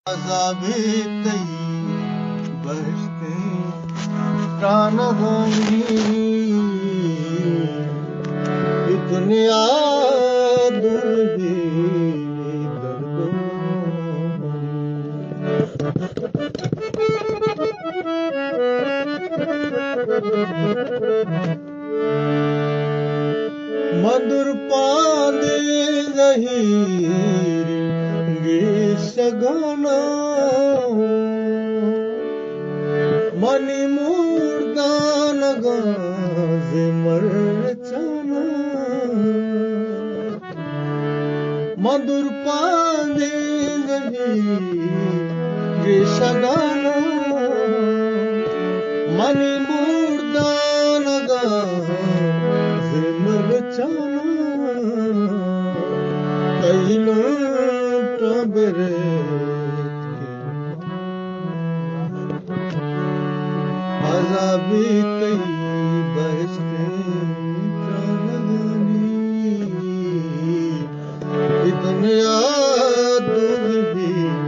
عذابِ تئی بہشتیں ترانگانی، اے دنیا دور بی دردانی۔ مدر پاندے زہیر گیشگانا، منی مردانگاں ز مرچانا۔ مدر پاندے زہیر گیشگانا، منی مردانگاں ز مرچانا۔ تئی لنٹاں برت عذابِ تئی بہشتیں ترانگانی، اے دنیا دور بی دردانی۔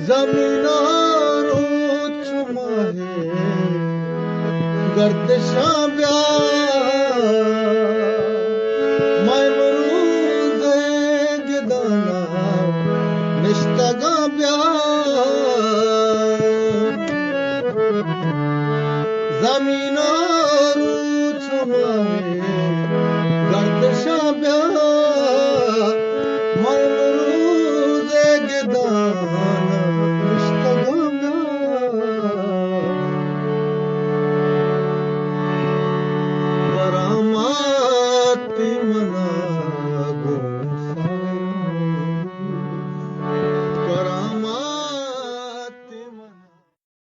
زمین ءَ روچ ماہ گردشاں بیا